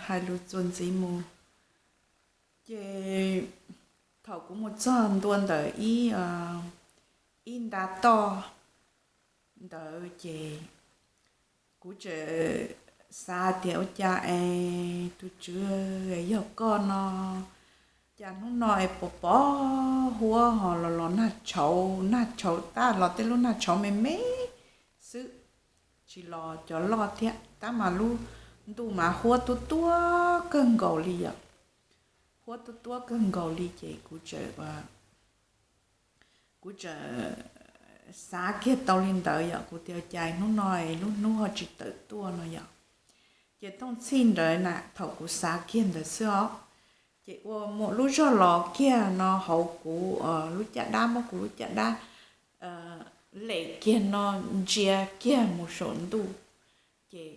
hais lus txuas ntxiv mus. Ces thaum kuv mus txog ntua ntawm ib, ib nta toj ntawd ces kuv tseem xav tias ua cas es tus tswv yog koj no, cas hnub no es pos pos huab ho los los nag tshauv, nag tshauv tab los tej lub nag tshauv me me xwb, tsis los cov loj thiab tab mas lub ntuj mas huab tuab tuab kawg nkaus li yom. Huab tuab tuab kawg nkaus li ces kuv tseem, kuv tseem xav kiag tau li ntawd yom, kuv tias cas hnub no es lub hnub ho tsis tawm tuaj no yom. Ces thooj txhij ntawd na thaum kuv xav kiag ntawd xwb os, ces ua muaj lub zog los kiag no hauv kuv lub caj dab, muab kuv lub caj dab lem kiag no ntsia kiag mus saum ntuj, ces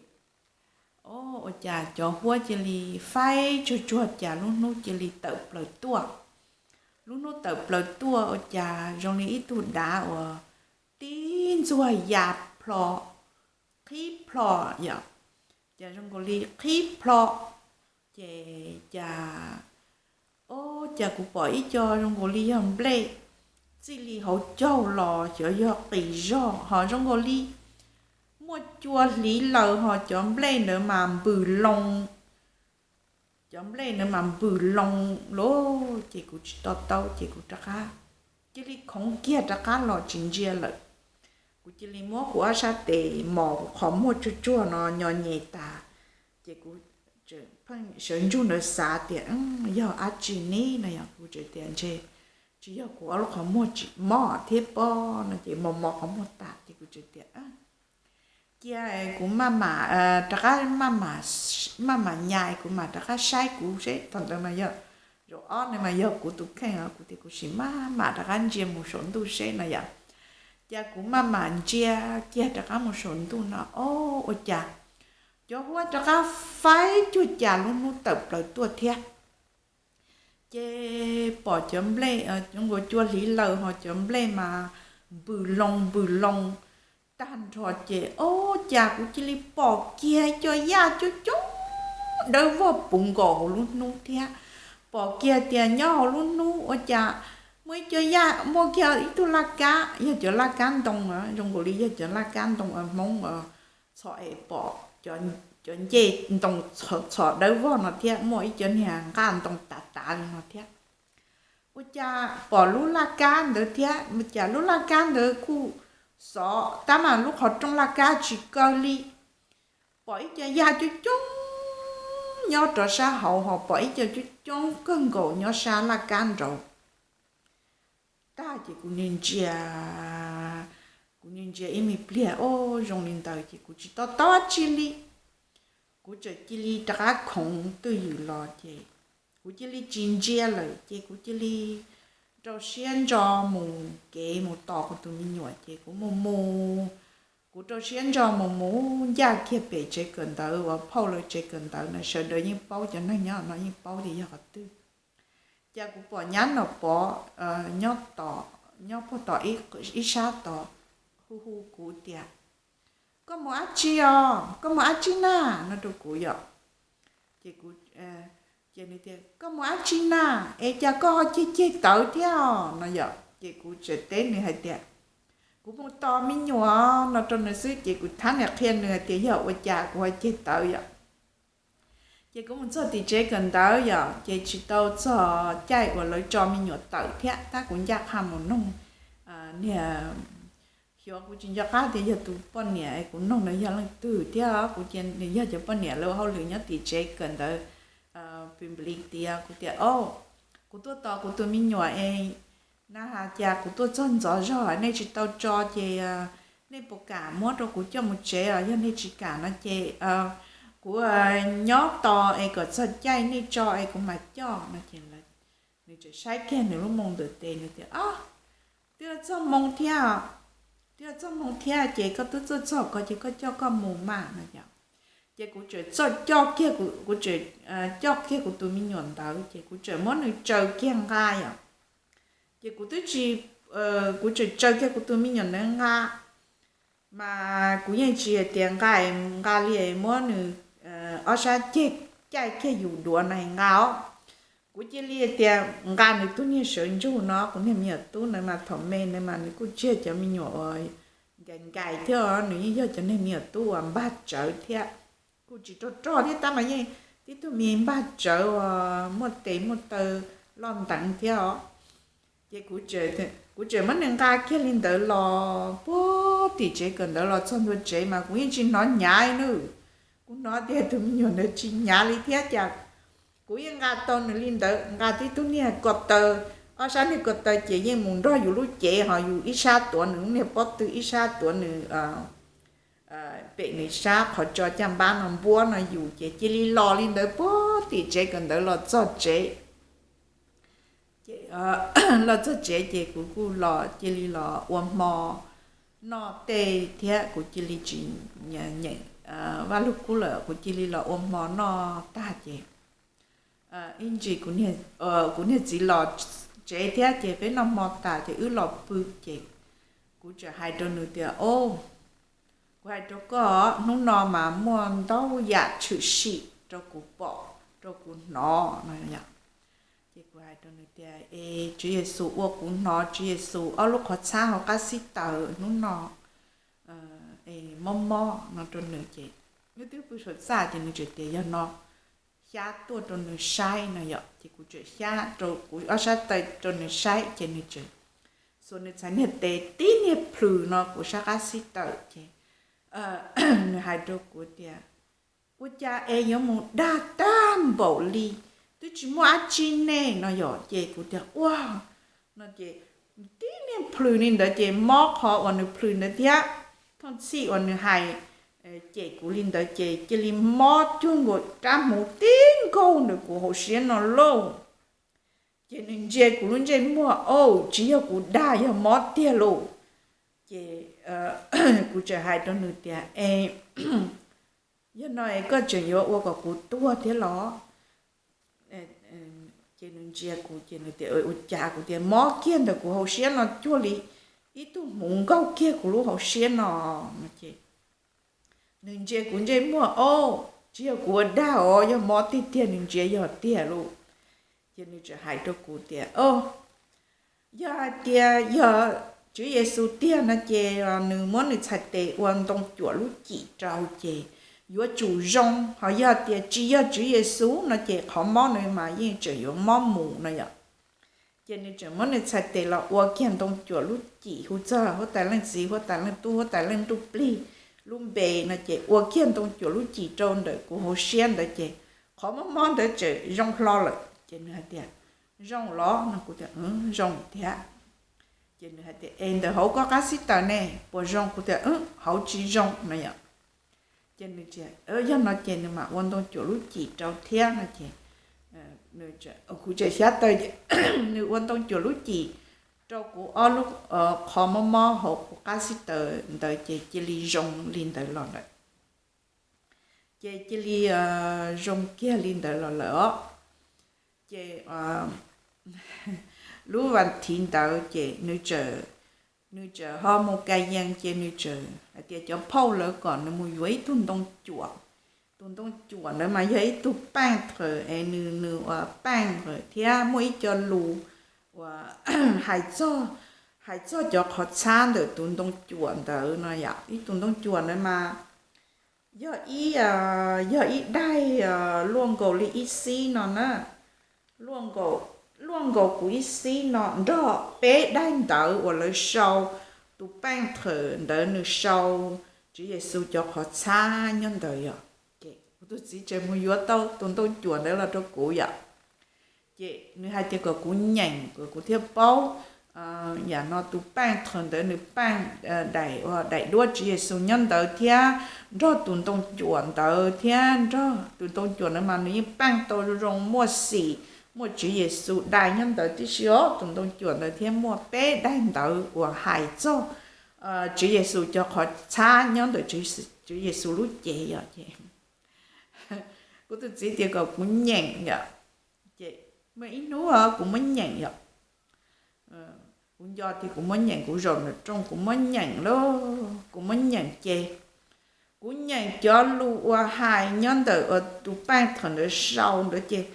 o, ua cas cov huab cia li faib tsuag tsuag cas lub hnub cia li tawm plaws tuaj. Lub hnub tawm plaws tuaj ua cas zoo li ib tug dav uas tib ntxuag ya plho, qhib plho yom, cas zoo nkaus li qhib plho, ces cas o, cas kuv pom ib co zoo nkaus li yog nplej txij li hauv caug los xyov yog qis zog ho zoo nkaus li muaj cua hliv laws ho cov nplej ntawd mas npws loo, cov nplej ntawd mas npws loo lawm ces kuv tsis to taub ces kuv rov qab cia li khoov kiag rov qab los tsis ntsia lawm. Kuv cia li muab kuv ob sab tes mos kuv qhov muag tsuag tsuag no nyo nyem tas, ces kuv pheej sawv ntsug ntawd xav tias yog dab tsi ne no yog kuv tseem tias ntshe tsis yog kuv ob lub qhov muag tsis mob thiab pob no ces mos mos qhov muag tas ces kuv tseem tias cia kuv maj mam rov qab maj mam nyas kuv mam rov qab saib kuv seb thaum ntawd mas yog zaum ob no mas yog kuv tus kheej os, kuv tias kuv sim maj mam rov qab ntsia mus saum ntuj seb no yom. Ces kuv maj mam ntsia kiag rov qab mus saum ntuj no o, ua cas cov huab rov qab faib cuag cas lub hnub tawm plaws tuaj thiab. Ces pom cov nplej zoo nkaus cua hliv laws ho cov nplej mas npws loo npws loo tag nrho ces o, cas kuv cia li pom kiag cov yaj coob coob dawb vog puv nkaus hauv lub hnub thiab. Pom kiag tias nyob hauv lub hnub ua cas muaj ib co yaj, muaj kiag ib tug laj kab, yog cov laj kab ntoo, zoo nkaus li yog cov laj kab ntoo Hmoob txhom es pom cov ncej ntoo txhom dawb vog no thiab muaj ib co niag nqaj ntoo tav tav li no thiab. Ua cas pom lub laj kab ntawd thiab, cas lub laj kab ntawd kuj xov tab mas lub qhov rooj laj kab tsis kaw li. Pom ib co yaj coob coob nyob rov sab hauv ho pom ib co coob coob kawg nkaus nyob sab laj kab nraud. Tag ces kuv ntsia, kuv ntsia ib me pliag o, zoo li ntawd ces kuv tsis to taub dab tsi li. Kuv tseem cia li rov qab khoov twj ywm los ces kuv cia li tsis ntsia lawm ces kuv cia li rau siab ntso mus kev mus tos kuv tus me nyuam ces kuv mus mus, kuv rau siab ntso mus mus ncaj kiag pem tsev kawm ntawv uas phauj lawv tsev kawm ntawv na, sawv daws yeej paub, cov neeg nyob no yeej paub tias yog qhov twg. Ces kuv pom nyab Nom Pov nyob tom, nyob puag tom ib sab tod hu hu kuv tias, koj mus dab tsi os, koj mus dab tsi na, no rau kuv yom. Ces kuv, ces nws tias koj mus dab tsi na, es cas koj ho ceg ceg tawv thiab os no yom. Ces kuv tseem teb nws hais tias kuv mus tos me nyuam no rau nws xwb ces kuv thab niam qhia nws hais tias yog ua cas kuv ho ceg tawv yom. Ces kuv mus txog tim tsev kawm ntawv yom, ces tsis tau txog caij uas lawv tso me nyuam tawm thiab tab kuv ncaj qha mus noog niag, xyov kuv tsis nco qab tias yog tus poj niam es kuv noog nws yog leej twg thiab kuv cia nws yog cov poj niam lawv ua hauj lwm nyob tim tsev kawm ntawv pim nplis tias kuv tias o, kuv tuaj tos kuv tus me nyuam es na has cas kuv tuaj txog ntxov zog nej tsis tau tso ces nej puas kam muab rau kuv coj mus tsev os, yog nej tsis kam no ces kuv nyob tos es kom txog caij nej tso es kuv mam coj no ces nws tseem saib kiag nws lub moo ntawm tes nws tias o, twb txog moo thiab, twb txog moo thiab ces koj twb txog txog ko ces koj coj koj mus mas no yom. Ces kuv tseem coj kiag, kuv tseem coj kiag kuv tus me nyuam ntawd ces kuv tseem muab nws tsaws kiag nqa yom. Ces kuv twb tsis, kuv tseem tsaws kiag kuv tus me nyuam ntawd nqa, mas kuv yeej tsis hais tias nqa, nqa li muab nws ob sab ceg caij kiag yus duav na nqa os. Kuv cia li tias nqa nws tus niag sawv ntsug no, kuv niag me nyuam tub na mas thaum me na mas nws kuj tsis yog cov me nyuam uas nkais nkais thiab, nws yeej yog cov niag me nyuam tub uas npag tsawv thiab, kuj tsis rog rog thiab tab mas yeej tib tug me npag tsawv uas muaj tes muaj taw loj nteev thiab os. Ces kuv tseem muab nws nqa kiag li ntawd los puag tim tsev kawm ntawv los txog ntua tsev mas kuv yeej tsis hnov hnyav li na. Kuv hnov tias tus me nyuam ntawd tsis hnyav li thiab cas kuv yeej nqa tau nws li ntawd, nqa tib tug niag ko taw, ob sab niag ko taw ces yeej mus nrog yus lub cev, ho yus ib sab tuav nws lub niag pob tw, ib sab tuav nws pem nws sab qhov tso caj npab no npuab no yus, ces cia li los li ntawd puag tim tsev kawm ntawv los txog tsev. Ces los txog tsev ces kuv kuj los cia li los ua hmo noj tej thiab, kuv cia li tsis nyeem Vaj Lug Kub lawm, kuv cia li los ua hmo noj tag ces ib ntsis kuv niag txiv los tsev thiab ces peb noj hmo tas ces wb los pw ces kuv txawm hais rau nws tias, O, kuv hais rau koj, hnub no mas muaj ntau yam tshwm sim rau kuv pom rau kuv hnov no. Ces kuv hais rau nws tias, Es Tswv Yexus ua kuv hnov Tswv Yexus ob lub qhov txhab hauv qab xib taws hnub no, es mob mob no rau nws ces wb twb pw saum txaj ces nws tseem tias yog no xyab tuaj rau nws saib no yom, ces kuv tseem xyab rau kuv ob sab taw rau nws saib ces nws tseem xuas nws txhais niag tes tib niag plhws no kuv sab qab xib taws ces nws hais rau kuv tias, Ua cas es yuav mus dag tag npaum li, twb tsis muaj dab tsi ne no yom. Ces kuv tias, Ua no ces tib niag plhws li ntawd ces mob qhov uas nws plhws ntawd thiab thooj txhij uas nws hais cem kuv li ntawd ces cia li mob cuag nkaus rab hmuv tib nkaug ntawm kuv hauv siab no lauj. Ces nws ntsia kuv lub ntsej muag, Au, tsis yog kuv dag, yog mob tiag lauj. Ces kuv tseem hais rau nws tias, Es yog no es koj tseem yuav ua kom kuv tuag thiab los? Ces nws ntsia kuv ces nws tias, Ua cas? Kuv tias, Mob kiag ntawm kuv hauv siab no cuag li ib tug hmuv nkaug kiag kuv lub hauv siab no. Nws ntsia kuv ntsej muag, Au, tsis yog kuv ua dag os, yog mob tiag tiag. Nws ntsia yog tiag lauj. Ces nws tseem hais rau kuv tias, Yog hais tias yog Tswv Yexus tiag no ces nws muab nws txhais tes ua ntoo cuam lub cim rau ces yuav tsum zoo, ho yog tias tsis yog Tswv Yexus no ces qhov mob no mas yeej tseem yuav mob mus no yom. Ces nws tseem muab nws txhais tes los ua kiag ntoo cuam lub cim, hu txog huab tais leej txiv, huab tais leej tub, huab tais leej ntuj plig lub npe no ces ua kiag ntoo cuam lub cim rau ntawm kuv hauv siab ntawd ces qhov mob mob ntawd tseem zoo hlo lawm. Ces nws hais tias, Zoo los? No kuv tias, Zoo thiab. Ces nws hais tias, Es ntawm hauv koj qab xib taws ne, puas zoo? Kuv tias, Hauv tsis zoo no yom. Ces nws tias, Yog no ces nws mam ua ntoo cuam lub cim rau thiab no ces kuv tseem xyab taw, nws ua ntoo cuam lub cim rau kuv ob lub qhov mob mob hauv kuv qab xib taws ntawd ces cia li zoo li ntawd los lawm. Ces cia li zoo kiag li ntawd los lawm os. Ces lub vas thiv ntawd ces nws tseem ho mus ka yees ces nws tseem hais tias cov phauj lawv kom nws mus yuav ib tug ntoo cuam. Tus ntoo cuam ntawd mas yog ib tug paaj thawm es nws, nws ua paaj thawm thiab muaj ib co lus uas hais txog, hais txog cov qhov txhab ntawm tus ntoo cuam ntawd no yom. Ib tus ntoo cuam ntawd mas yog ib, yog ib daig luaj nkaus li ib xib no na, luaj nkaus kuv ib xib no nrog peb daim ntawv uas lawv sau, tus paaj thawm ntawd nws sau Tswv Yexus cov qhov txhab nyob ntawd yom. Ces kuv tus txiv tseem mus yuav tau tus ntoo cuam ntawd los rau kuv yom. Ces nws hais tias kom kuv nyeem kom kuv thiaj paub yam no tus paaj thawm ntawd nws paaj daim, daim duab Tswv Yexus nyob ntawd thiab nrog tus ntoo cuam ntawd thiab nrog tus ntoo cuam ntawd mas nws yeej paaj tau zoo muaj xim, muaj Tswv Yexus dai nyob ntawd tib si os. Tus ntoo cuam ntawd thiab muaj peb daim ntawv uas hais txog Tswv Yexus cov qhov txhab nyob ntawm Tswv Yexus lub cev yom. Ces kuv tus txiv tias kom kuv nyeem yom. Ces muaj ib hnub kuv muab nyeem yom, kuv nco tias kuv muab nyeem, kuv zaum nram rooj kuv muab nyeem lauj, kuv muab nyeem ces Kuv nyeem cov lus uas hais nyob ntawm tus paaj thaum ntawd sau ntawd ces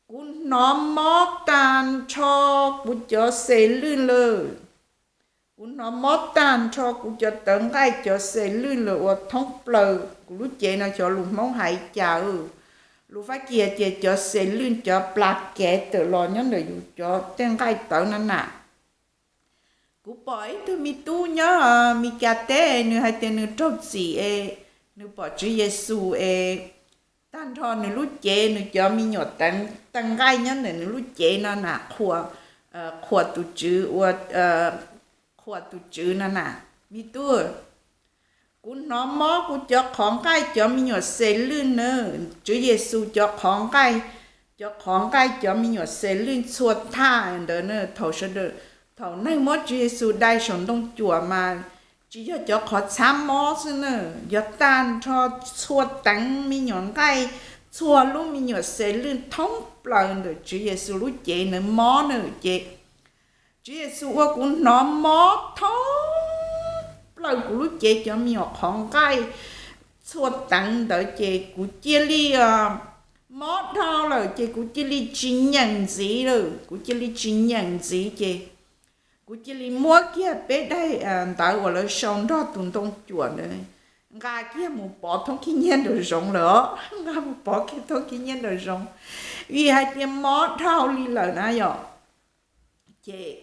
kuv hnov mob tag nrho kuv cov xes lwj lawm. Kuv hnov mob tag nrho kuv cov tawv nqaij cov xes lwj lawm uas thoob plaws kuv lub cev no. Cov lus Hmoob hais cas, lus Fab Kis tias cov xes lwj cov plas kev tawm los nyob ntawm yus cov tej nqaij tawv no na. Kuv pom ib tug me tub nyob Mis Kas teb, nws hais tias nws raug txim es nws pom Tswv Yexus es tag nrho nws lub cev, nws cov me nyuam tawv nqaij nyob ntawm nws lub cev no na, qhuas tus Tswv ua, qhuas tus Tswv no na. Me tub, kuv hnov mob kuv cov qhov nqaij cov me nyuam xes lwj na, Tswv Yexus cov qhov nqaij, cov qhov nqaij cov me nyuam xes lwj txhua thaj ntawd na. Thaum sawv daws, thaum neeg muab Tswv Yexus dai saum ntoo cuam mas tsis yog cov qhov txhab mob xwb na, yog tag nrho txhua teev me nyuam nqaij, txhua lub me nyuam xes lwj thoob plaws ntawm Tswv Yexus lub cev ntawd mob na. Ces Tswv Yexus ua kuv hnov mob thoob plaws kuv lub cev cov me nyuam qhov nqaij txhua teev ntawd ces kuv cia li mob dhau lawm ces kuv cia li tsis nyeem ntxiv lawm, kuv cia li tsis nyeem ntxiv ces kuv cia li muab kiag peb daim ntawv uas lawv sau nrog tus ntoo cuam ntawd nqa kiag mus pov thoob khib nyiab nraum zoov lawm os, nqa mus pov kiag thoob khib nyiab nraum zoov, vim hais tias mob dhau li lawm na yom. Ces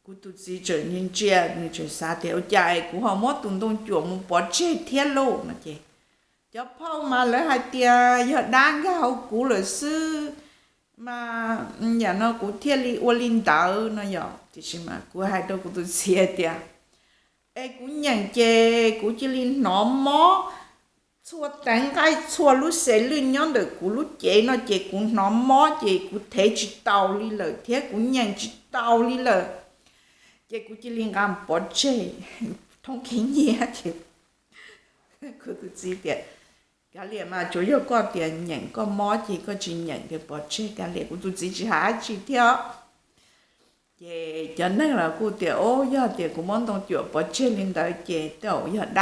kuv tus txiv tseem ntsia, nws tseem xav tias ua cas kuv ho muab tus ntoo cuam mus pov tseg thiab lauj no ces, cov phauj mas lawv hais tias yog dab nkag hauv kuv lawm xwb, mas yam no kuv thiaj li ua li ntawd no yom. Tiam sis mas kuv hais rau kuv tus txiv hais tias, es kuv nyeem ces kuv cia li hnov mob txhua teev nqaij txhua lub xes lwj nyob ntawm kuv lub cev no ces kuv hnov mob ces kuv thev tsis taus li lawm thiab kuv nyeem tsis taus li lawm, ces kuv cia li nqa pov tseg thoob khib nyiab ces kuv tus txiv tias, kav liam mas tsuas yog koj tias nyeem koj mob ces koj tsis nyeem ces pov tseg kav liam. Kuv tus txiv tsis hais dab tsi thiab. Ces cov neeg los kuj tias, o, yog tias kuv muab ntoo cuam pov tseg li ntawd ces tej zaum yog dab